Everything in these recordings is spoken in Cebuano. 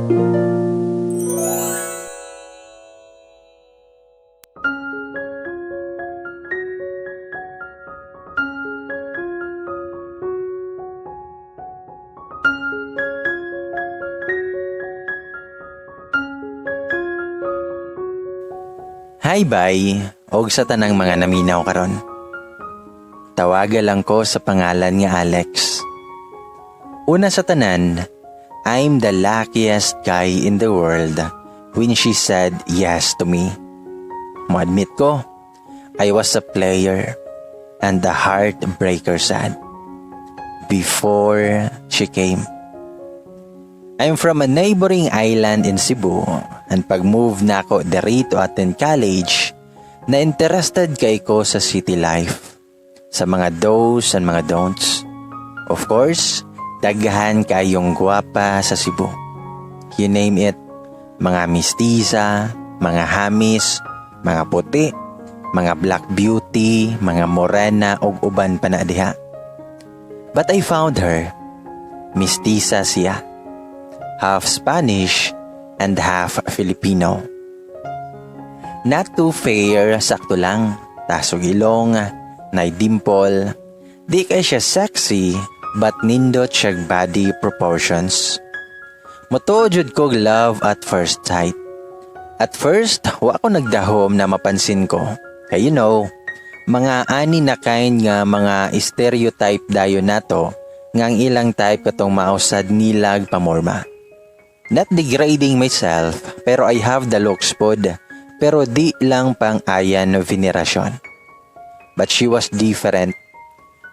Hi bye, og sa tanang mga naminaw karon. Tawaga lang ko sa pangalan nga Alex. Una sa tanan, I'm the luckiest guy in the world when she said yes to me. Mo-admit ko, I was a player and a heartbreaker sad before she came. I'm from a neighboring island in Cebu and pag-move na ako diri to attend college, na interested kay ko sa city life, sa mga do's and mga don'ts. Of course, daghan kayong gwapa sa Cebu. You name it, mga mestiza, mga hamis, mga puti, mga black beauty, mga morena ug uban pa na diha. But I found her. Mestiza siya. Half Spanish and half Filipino. Not too fair, sakto lang. Tasog ilong, nay dimple. Di kay siya sexy, but nindot siya body proportions. Mutuo jud kog love at first sight. At first, wa ko nagdahom na mapansin ko. Kay mga ani na kind nga mga stereotype dayon nato nga ang ilang type katong mausad nilag pamorma. Not degrading myself, pero I have the looks pod, pero di lang pang ayan venerasyon. But she was different.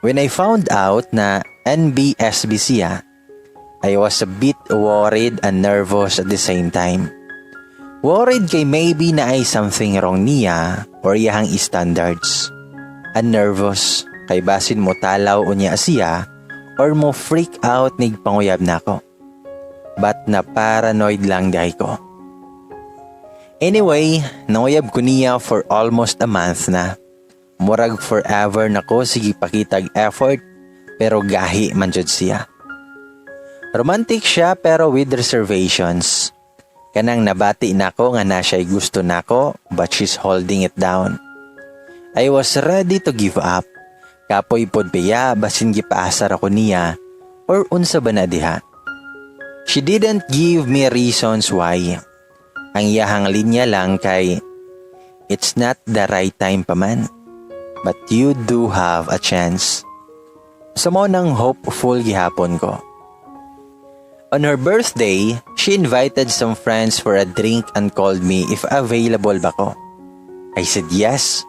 When I found out na NBSB siya, I was a bit worried and nervous at the same time. Worried kay maybe na ay something wrong niya or iyahang standards. And nervous kay basin mo talaw unya siya or mo freak out nig panguyab nako. But na paranoid lang diay ko. Anyway, nanguyab ko niya for almost a month na. Murag forever na ko sige pakitag effort pero gahi man jud siya. Romantic siya pero with reservations. Kanang nabati nako nga na siya'y gusto nako, but she's holding it down. I was ready to give up. Kapoy pod biya, basin gipaasar ako niya or unsa ba na diha. She didn't give me reasons why. Ang iyahang linya lang kay, "It's not the right time pa man. But you do have a chance." So mo nang hopeful gihapon ko. On her birthday, she invited some friends for a drink and called me if available ba ko. I said yes,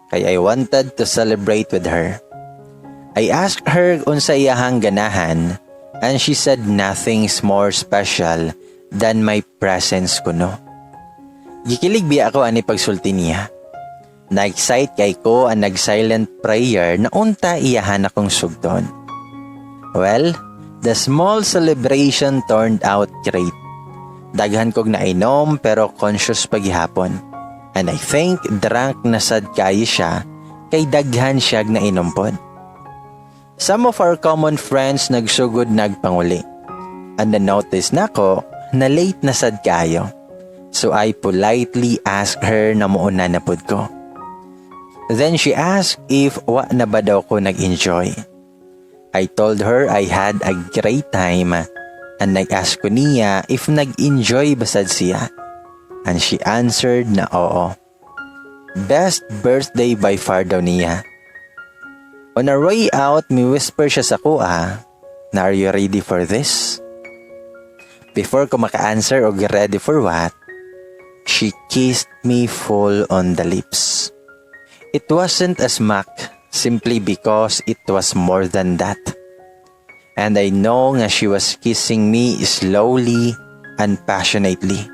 kay I wanted to celebrate with her. I asked her unsa iyahang ganahan and she said nothing's more special than my presence kuno. Gikilig biya ako ani pagsulti niya. Na-excite kay ko ang nag-silent prayer na unta iyahan akong sugton. Well, the small celebration turned out great. Daghan kog nainom pero conscious pagihapon. And I think drunk na sad kayo siya kay daghan siya nainom pod. Some of our common friends nagsugod nagpanguli. And na-notice nako na late na sad kayo. So I politely asked her na muuna na pud ko. Then she asked if wa na ba daw ko nag-enjoy. I told her I had a great time and nag-ask ko niya if nag-enjoy ba sad siya. And she answered na oo. Best birthday by far daw niya. On our way out, mi whisper siya sa kuha na, "Are you ready for this?" Before ko maka-answer og ready for what, she kissed me full on the lips. It wasn't a smack simply because it was more than that. And I know nga she was kissing me slowly and passionately.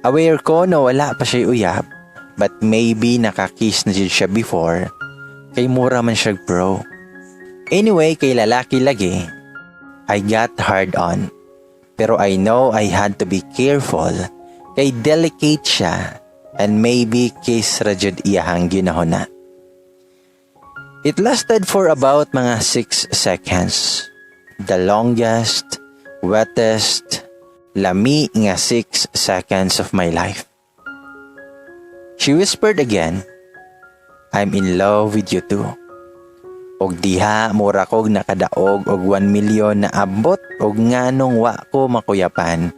Aware ko na wala pa siya uyab, but maybe nakakiss na jud siya before kay mura man siya bro. Anyway, kay lalaki lagi, I got hard on. Pero I know I had to be careful kay delicate siya and maybe kiss ra jud iyahang ginahuna. It lasted for about mga 6 seconds. The longest, wettest, Lami nga 6 seconds of my life. She whispered again, "I'm in love with you too." Og diha mura kog nakadaog og 1 million na abot og nganong wa ko makuyapan.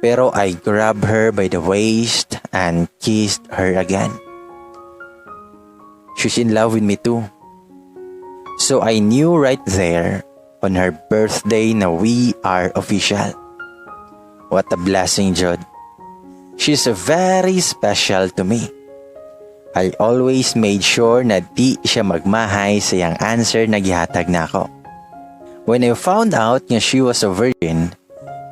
Pero I grabbed her by the waist and kissed her again. She's in love with me too. So I knew right there on her birthday na we are official. What a blessing, jud. She's very special to me. I always made sure na di siya magmahay sa iyang answer na gihatag nako. When I found out nga she was a virgin,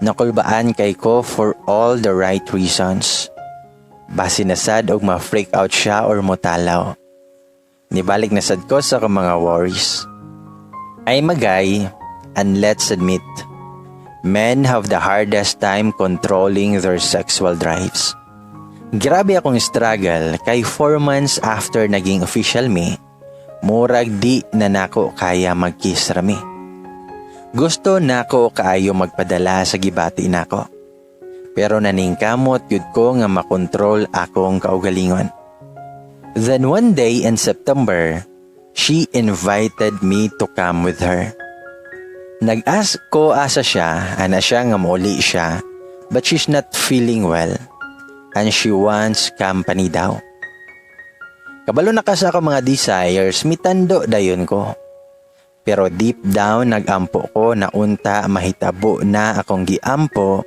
nakulbaan kay ko for all the right reasons. Basi na sad og ma-freak out siya or motalaw. Nibalik na sad ko sa akong mga worries. I'm a guy, and let's admit, men have the hardest time controlling their sexual drives. Grabe akong struggle kay 4 months after naging official mi, murag di na nako kaya mag-kiss rami. Gusto nako kaayo magpadala sa gibati nako. Pero naningkamot yun ko nga makontrol akong kaugalingon. Then one day in September, she invited me to come with her. Nag-ask ko asa siya, ana siya nga mauli siya, but she's not feeling well and she wants company daw. Kabalo na ka sa akong mga desires, mitando dayon ko. Pero deep down nagampo ko na unta mahitabo na akong giampo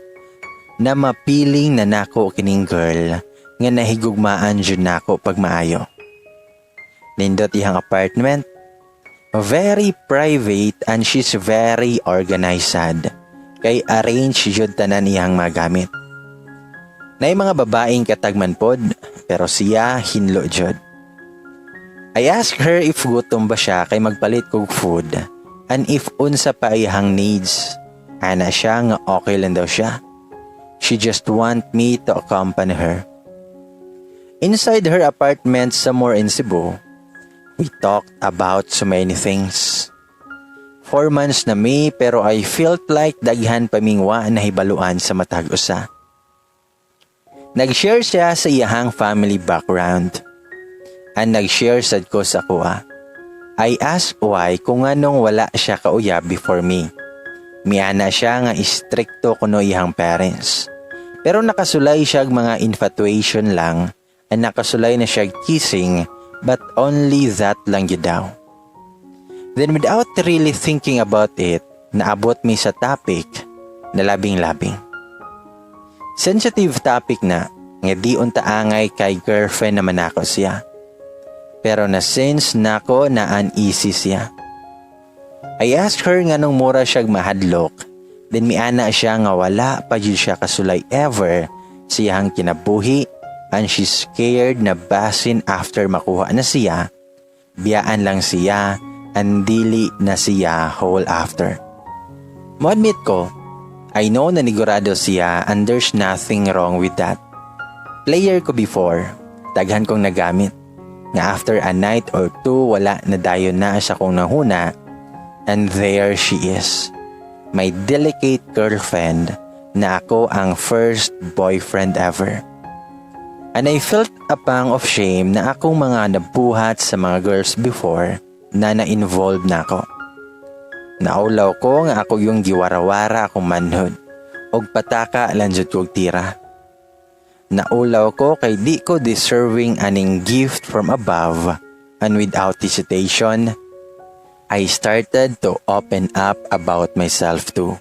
na mapiling na nako kining girl nga nahigugmaan jud nako pag maayo. Nindot iyang apartment. Very private and she's very organized sad. Kay arrange jud tanan iyang magamit. Nay mga babaeng katagman pod, pero siya hinlo jud. I asked her if gutom ba siya kay magpalit kog food and if unsa pa iyang needs. Ana siya nga okay lang daw siya. She just want me to accompany her. Inside her apartment somewhere in Cebu, we talked about so many things. 4 months na mi, pero I felt like daghan pa ming wa nahibaluan sa matag usa. Nag-share siya sa iyahang family background. And nag-share sad ko sa kuha. I asked why kung anong wala siya kauyab before me. Miana siya nga istrikto kuno iyang parents. Pero nakasulay siya mga infatuation lang and nakasulay na siya kissing, but only that lang yun daw. Then without really thinking about it, naabot mi sa topic na labing-labing. Sensitive topic na nga di unta angay kay girlfriend naman ako siya. Pero na sense nako na uneasy siya. I asked her nga nung mura siya mahadlok, then miana siya nga wala pa jud siya kasulay ever siyang kinabuhi and she's scared na basin after makuha na siya, biyaan lang siya and dili na siya whole after. Mo admit ko, I know na nigurado siya and there's nothing wrong with that. Player ko before, daghan kong nagamit. Nga after a night or two, wala na dayon na sa kong nahuna and there she is. My delicate girlfriend na ako ang first boyfriend ever. And I felt a pang of shame na akong mga nabuhat sa mga girls before na na-involve na ako. Naulaw ko nga ako yung giwarawara akong manhood og pataka lang jud kog tira. Naulaw ko kay di ko deserving aning gift from above, and without hesitation, I started to open up about myself too.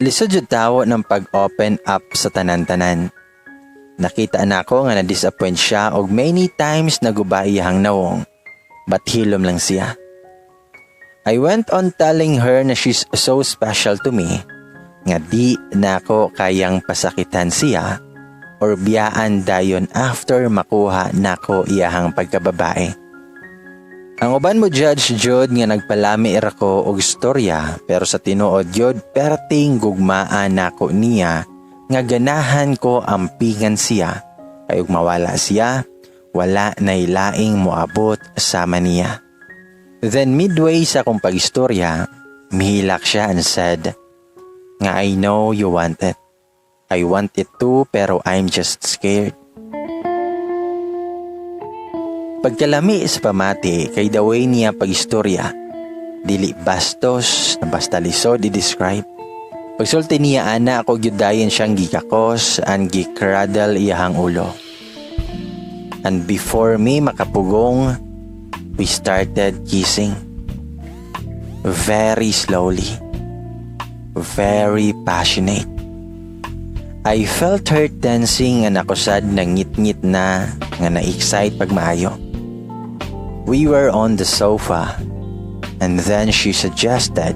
Lisod jud tawo ng pag-open up sa tanan-tanan. Nakita na ako nga na-disappoint siya og many times naguba iyang nawong, but hilom lang siya. I went on telling her na she's so special to me nga di na ako kayang pasakitan siya or biyaan dayon after makuha nako iyahang pagkababae. Ang uban mo judge jud nga nagpalami ra ko og istorya, pero sa tinuod jud perting gugmaan nako niya nga ganahan ko ampingan siya kay ug mawala siya, wala nay laing moabot sama niya. Then midway sa akong pagistorya, mihilak siya and said nga, "I know you want it." I want it too, pero I'm just scared. Pagkalami sa pamati kay the way niya pag-istorya, dili bastos na basta lisod i-describe. Pagsulti niya ana, ako gyud dayon siyang gikakos and gi-cradle iyahang ulo. And before me makapugong, we started kissing. Very slowly. Very passionate. I felt her tensing and ako sad nangit-ngit na nga na-excite pag maayo. We were on the sofa and then she suggested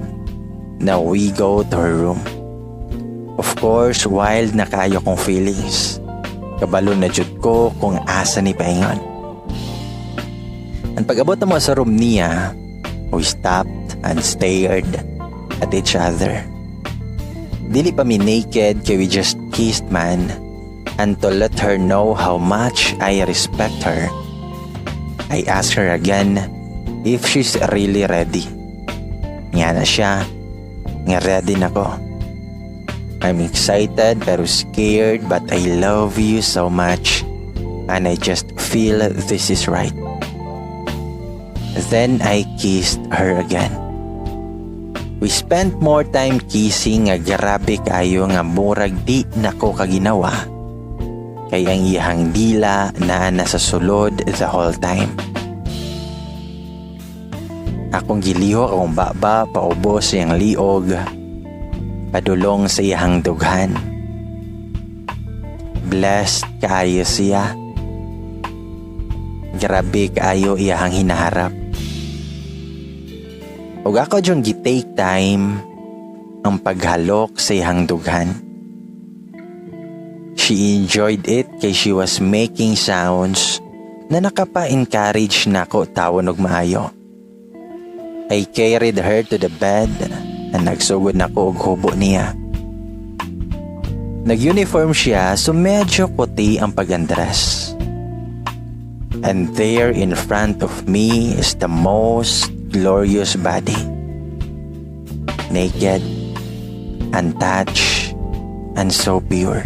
na we go to her room. Of course, wild na kaayo kong feelings. Kabalo na jud ko kung asa ni paingon. Ang pag-abot mo sa room niya, we stopped and stared at each other. Dili pa mi naked kay we just kissed man, and to let her know how much I respect her, I asked her again if she's really ready. Nga na siya, nga ready na ko. I'm excited pero scared, but I love you so much and I just feel this is right. Then I kissed her again. We spent more time kissing nga grabe kaayo nga murag di nako kaginawa. Kay ang iyahang dila naa na sa sulod the whole time. Akong gilihok akong baba paubos sa iyang liog, padulong sa iyahang dughan. Blessed kaayo siya. Grabe kaayo iyahang hinaharap. Ug ako jung gi-take time ang paghalok sa iyahang dughan. She enjoyed it kay she was making sounds na nakapa-encourage nako tawon og maayo. I carried her to the bed and nagsugod nako og hubo niya. Nag-uniform siya, so medyo kuti ang pag-undress. And there in front of me is the most glorious body. Naked, untouched, and so pure.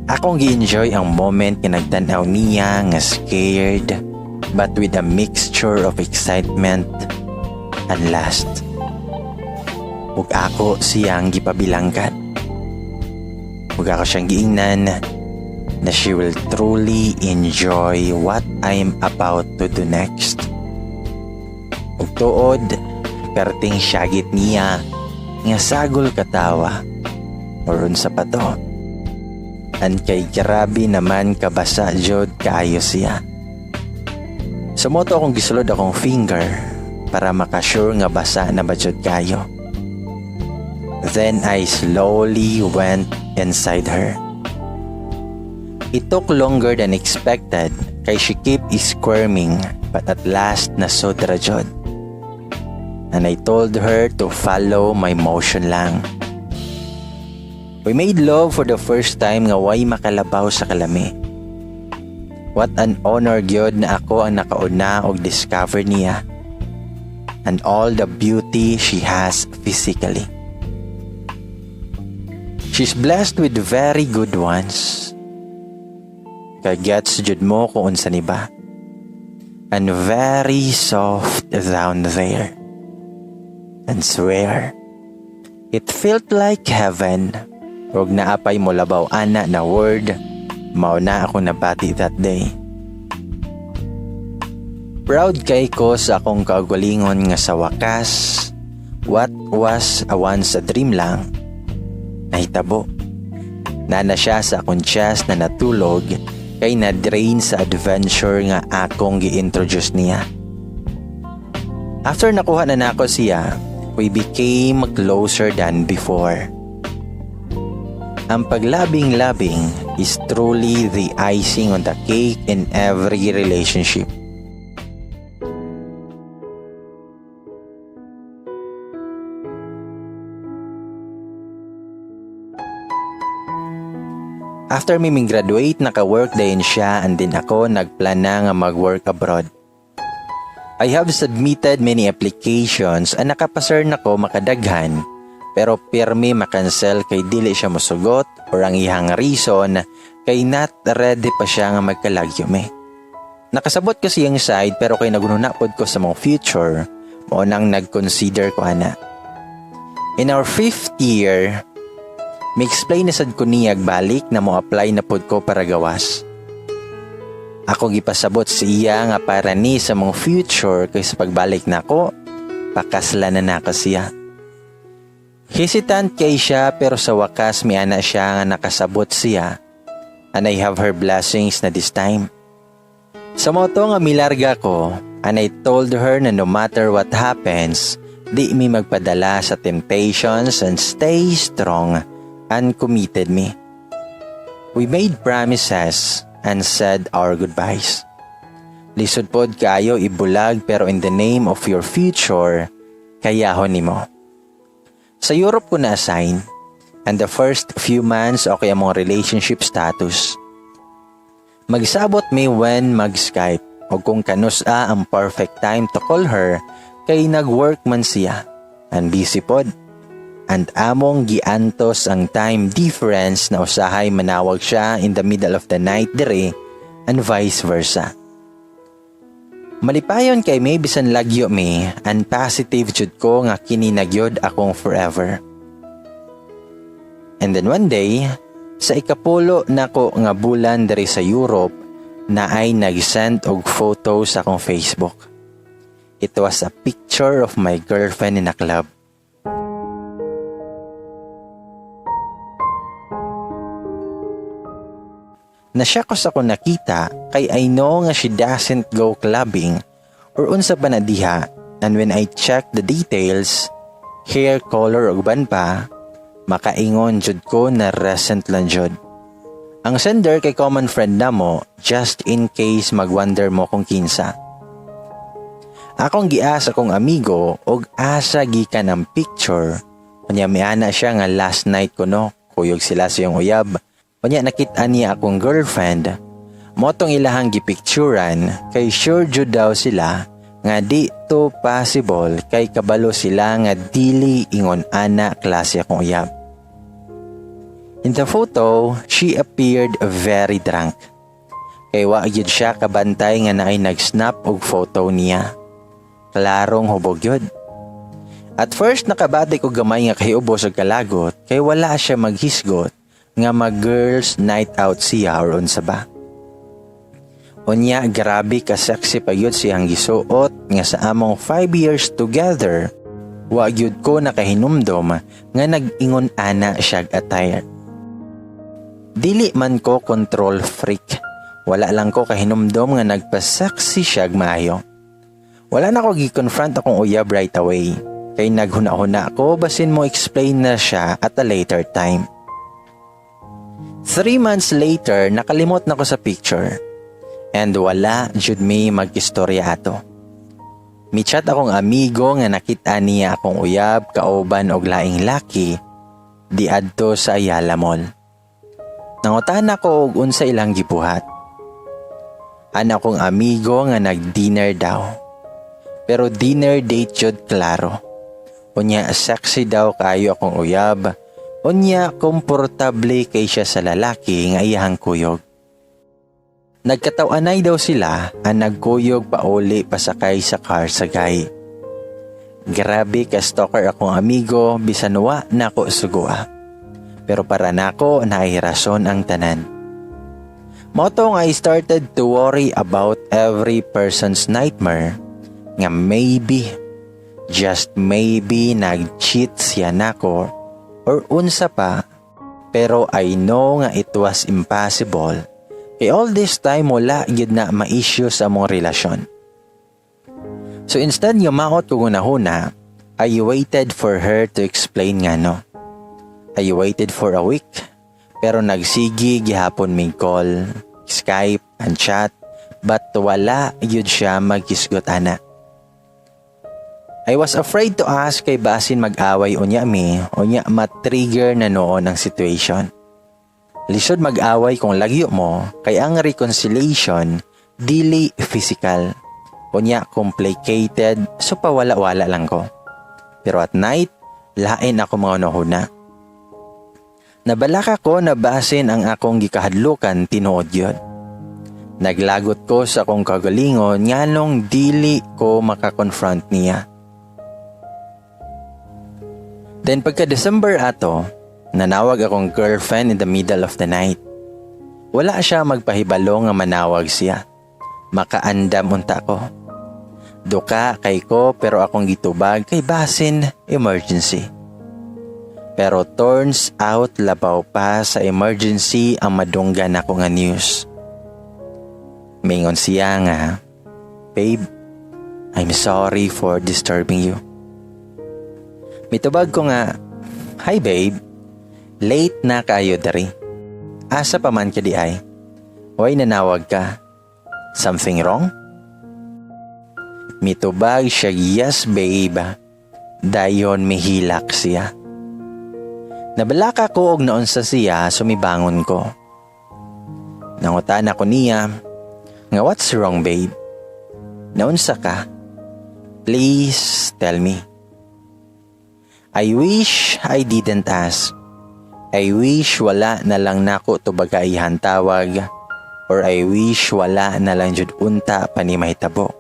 Akong gi-enjoy ang moment nga nagtan-aw niya nga scared but with a mixture of excitement and lust. Ug ako siyang gipabilangkan. Ug ako siyang giingnan na she will truly enjoy what I'm about to do next. Ug tuod, perting syagit niya nga sagol katawa or unsa pa to. And kay grabe naman kabasa jud kaayo siya. So mao to akong gisulod akong finger para makasure nga basa na ba jud kayo. Then I slowly went inside her. It took longer than expected kay she keep squirming, but at last nasod ra jud. And I told her to follow my motion lang. We made love for the first time nga way makalabaw sa kalami. What an honor gyud na ako ang nakauna og discover niya and all the beauty she has physically. She's blessed with very good ones. Kagets jud mo kung unsa ni ba. And very soft down there. And swear, it felt like heaven. Ug naa pay molabaw ana na word, mao na ako nabati that day. Proud kay ko sa akong kaugalingon nga sa wakas, what was a once a dream lang, nahitabo. Naa na siya sa akong chest na natulog kay na-drain sa adventure nga akong gi-introduce niya. After nakuha na nako siya, we became closer than before. Ang paglabing-labing is truly the icing on the cake in every relationship. After mi graduate, naka-work din siya and din ako nagplan na nga mag-work abroad. I have submitted many applications and nakapasar na ko makadaghan, Pero pirmi makansel kay dili siya mosugot or ang iyang reason kay not ready pa siya nga magkalagyo mi. Nakasabot kasi yung side, pero kay naghunahuna pod ko sa mga future, mao nang nag-consider ko ana. In our fifth year, mi-explain na sad ko niyag balik na mo apply na pod ko para gawas. Ako gipasabot sa iya nga para ni sa mga future kay sa pagbalik nako, pakasla na nako siya. Hesitant kay siya, pero sa wakas miana siya nga nakasabot siya and I have her blessings na this time. Sa mao to nga milarga ko and I told her na no matter what happens, di mi magpadala sa temptations and stay strong and committed me. We made promises and said our goodbyes. Lisod pod kayo ibulag, pero in the name of your future, kayahon nimo. Sa Europe ko na-assign and the first few months, okay among relationship status. Magsabot mi when mag-Skype o kung kanus-a ang perfect time to call her kay nag-work man siya and busy pod. And among giantos ang time difference na usahay manawag siya in the middle of the night dire and vice versa. Malipayon kay may bisan lagyo mi and positive jud ko nga kini na gyud akong forever. And then one day, sa ikapulo nako nga bulan diri sa Europe, na ay nag-send og photo sa akong Facebook. It was a picture of my girlfriend in a club. Nasya ko sa akong nakita kay I know nga she doesn't go clubbing or unsa pa na diha, and when I check the details, hair color ug uban pa, makaingon jud ko na recent lang jud. Ang sender kay common friend namo, just in case magwonder mo kung kinsa. Akong gi-ask akong amigo og asa gikan ang picture. Unya miana siya nga last night kuno, kuyog sila sa iyang uyab. Unya nakita niya akong girlfriend. Mao tong ilahang gipicturan kay sure jud daw sila nga di to possible kay kabalo sila nga dili ingon ana klase akong uyab. In the photo, she appeared very drunk. Kay wa gyud siya kabantay nga naay nag-snap og photo niya. Klarong hubog yun. At first nakabati ko gamay nga kahiubos og kalagot kay wala siya maghisgot nga mag-girls night out siya or unsa ba. Unya grabe ka sexy pa yun siyang gisuot nga sa among 5 years together, wa gyud ko nakahinumdom nga nag-ingon ana siyag attire. Dili man ko control freak. Wala lang ko kahinumdom nga nagpa-sexy siyag maayo. Wala na ko gi-confront akong uyab right away. Kay naghuna-huna ko basin mo explain na siya at a later time. 3 months later, nakalimot na ko sa picture. And wala jud mi mag-istorya ato. Mi-chat akong amigo nga nakita niya akong uyab kauban og laing laki diadto sa Ayala Mall. Nangutana ko og unsa ilang gibuhat. Ana akong amigo nga nag-dinner daw. Pero dinner date jud klaro. Unya sexy daw kayo akong uyab. Unya komportable kay siya sa lalaki nga iyahang kuyog. Nagkataw-anay daw sila ang nagkuyog pauli pasakay sa car sa gay. Grabe ka stalker akong amigo bisan wa nako sugua. Pero para nako, naay rason ang tanan. Mao tong I started to worry about every person's nightmare nga maybe, just maybe, nag-cheat siya nako or unsa pa, pero I know nga it was impossible kay all this time wala gyud na ma-issue sa among relasyon. So instead nga maot ko hunahuna, I waited for her to explain nga no. I waited for a week, pero nagsigi gihapon mig call, Skype and chat, but wala gyud siya maghisgot ana. I was afraid to ask kay basin mag-away unya mi, unya ma-trigger na noon ang situation. Lisod mag-away kung lagyo mo kay ang reconciliation dili physical. Unya complicated, so pawala-wala lang ko. Pero at night, Lain ako mga hunahuna. Nabalaka ko na basin ang akong gikahadlukan tinuod yun. Naglagot ko sa akong kagalingon nganong dili ko makakonfront niya. Then pagka December ato, nanawag akong girlfriend in the middle of the night. Wala siya magpahibalo nga manawag siya. Makaandam unta ko. Duka kay ko pero akong gitubag kay basin emergency. Pero turns out labaw pa sa emergency ang madunggan ako nga news. Mingon siya nga, "Babe, I'm sorry for disturbing you." Mitubag ko nga, "Hi babe, late na kayo dari. Asa pa man ka di ay? Why nanawag ka? Something wrong?" Mitubag siya, "Yes babe." Dayon mihilak siya. Nabalaka ko og naunsa siya, sumibangon ko. Nangutan ako niya nga, "What's wrong, babe? Naunsa ka? Please tell me." I wish I didn't ask. I wish wala na lang nako tubagay tawag or I wish wala na lang jud unta pa ni mahitabo.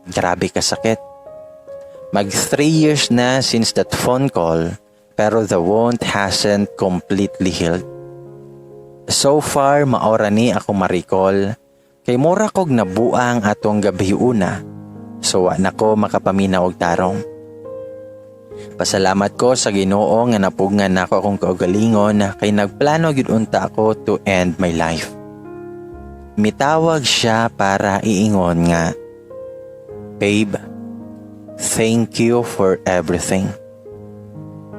Grabe kasakit. Mag 3 years na since that phone call, pero the wound hasn't completely healed. So far, maora ni ako ma-recall kay mura kog nabuang atong gabi una, so wa na ko makapaminaw og tarong. Pasalamat ko sa Ginoo nga napugngan nako akong kaugalingon kay nagplano gyud unta ako to end my life. Mitawag siya para iingon nga, "Babe, thank you for everything.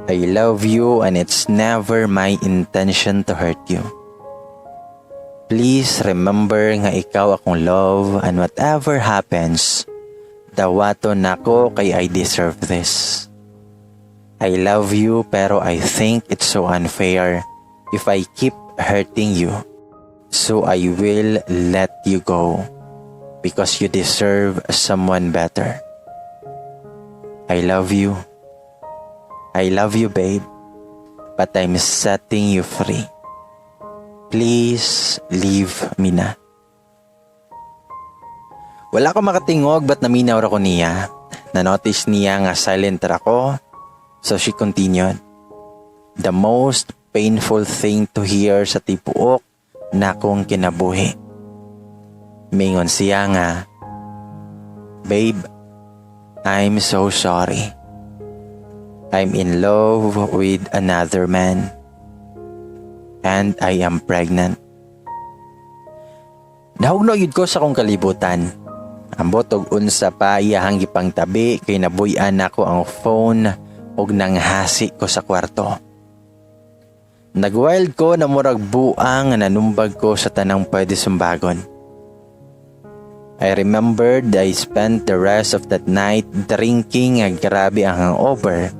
I love you and it's never my intention to hurt you. Please remember nga ikaw akong love and whatever happens, dawaton nako kay I deserve this. I love you pero I think it's so unfair if I keep hurting you. So I will let you go because you deserve someone better. I love you. I love you, babe. But I'm setting you free. Please leave me na." Wala ko makatingog but naminaw ra ko niya. Na-notice niya nga silent ra ko. So she continued. The most painful thing to hear sa tibuok na akong kinabuhi. Mingon siya nga, "Babe, I'm so sorry. I'm in love with another man. And I am pregnant." Nahugno yun ko sa akong kalibutan. Ambot og unsa pa iyahang gipangtabi kay nabuy-an nako ang phone ug nanghasi ko sa kwarto. Nagwild ko na murag buang nga nanumbag ko sa tanang pwede sumbagon. I remembered I spent the rest of that night drinking nga grabe ang hangover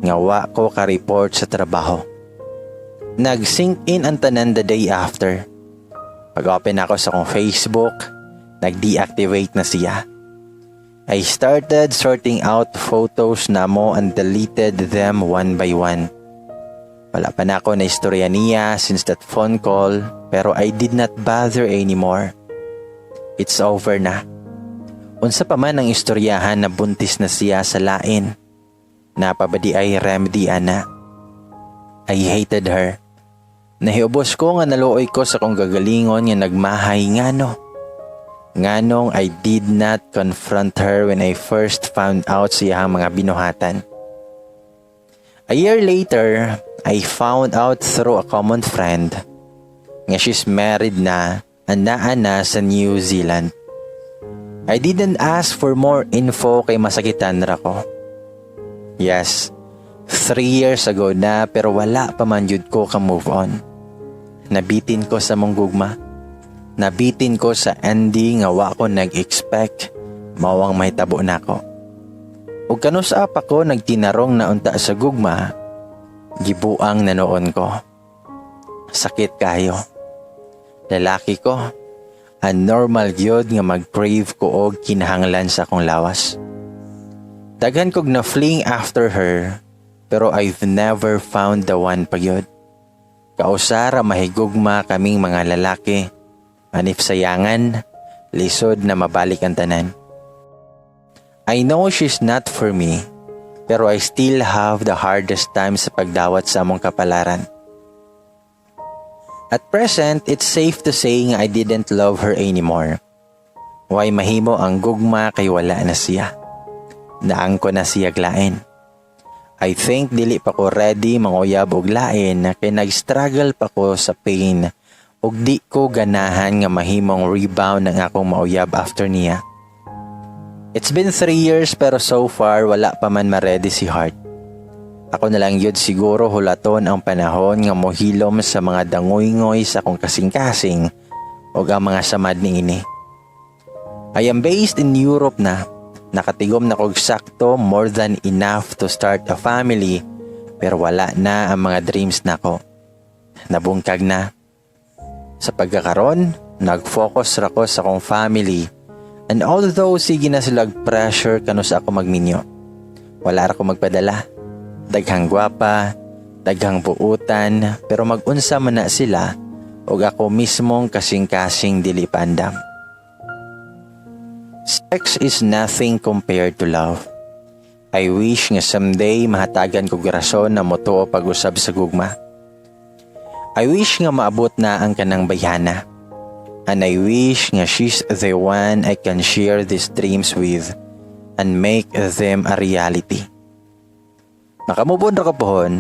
nga wa ko ka-report sa trabaho. Nag-sink in ang tanan the day after. Pag-open ako sa akong Facebook, nag-deactivate na siya. I started sorting out photos namo and deleted them one by one. Wala pa na ako na istorya niya since that phone call, pero I did not bother anymore. It's over na. Unsa pa man ang istoryahan na buntis na siya sa lain. Naa pa ba diay remedy ana? I hated her. Nahiubos ko nga naluoy ko sa kong gagalingon nga nagmahay ngano. Nganong I did not confront her when I first found out siyang mga binuhatan. A year later, I found out through a common friend nga she's married na and naa na sa New Zealand. I didn't ask for more info kay masakitan ra ko. Yes, 3 years ago na pero wala pa man jud ko ka move on. Nabitin ko sa mong gugma. Nabitin ko sa ending nga wa ko nag-expect mao ang mahitabo nako. Ug kanus-a pa ko nagtinarong na unta sa gugma, gibuang na noon ko. Sakit kayo. Lalaki ko, ang normal gyud nga mag-crave ko og kinahanglan sa akong lawas. Daghan kog na fling after her. Pero I've never found the one pa gyud. Kausa ra mahigugma kaming mga lalaki. And if sayangan, lisod na mabalik ang tanan. I know she's not for me, pero I still have the hardest time sa pagdawat sa among kapalaran. At present, it's safe to say nga I didn't love her anymore. Way mahimo ang gugma kay wala na siya. Naangko na siya og lain. I think dili pa ko ready manguyab og lain kay nag-struggle pa ko sa pain ug di ko ganahan nga mahimong rebound ang akong mauyab after niya. It's been 3 years pero so far wala pa man ma-ready si heart. Ako na lang gyud siguro hulaton ang panahon nga mohilom sa mga dangoy-ngoy sa akong kasing-kasing ug ang mga samad niini. I am based in Europe na. Nakatigom na kog sakto, more than enough to start a family, pero wala na ang mga dreams nako. Nabungkag na. Sa pagkakaron, nag-focus ra ko sa akong family and although sige na sila pressure kanus-a ako magminyo, wala ra ko magpadala. Daghang gwapa, daghang buutan, pero mag-unsa man na sila ug ako mismong kasing-kasing dili paandam. Sex is nothing compared to love. I wish nga someday mahatagan kog rason na motuo pag-usab sa gugma. I wish nga maabot na ang kanang bayhana. And I wish nga she's the one I can share these dreams with and make them a reality. Makamove on ra ko pohon,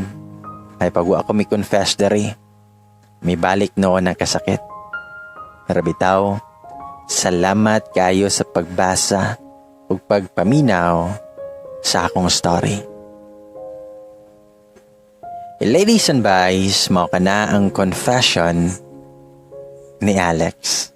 ay pag wa ako mi-confess diri, mibalik noon ang kasakit. Pero bitaw, salamat kayo sa pagbasa ug pagpaminaw sa akong story. Ladies and boys, mao kana ang confession ni Alex.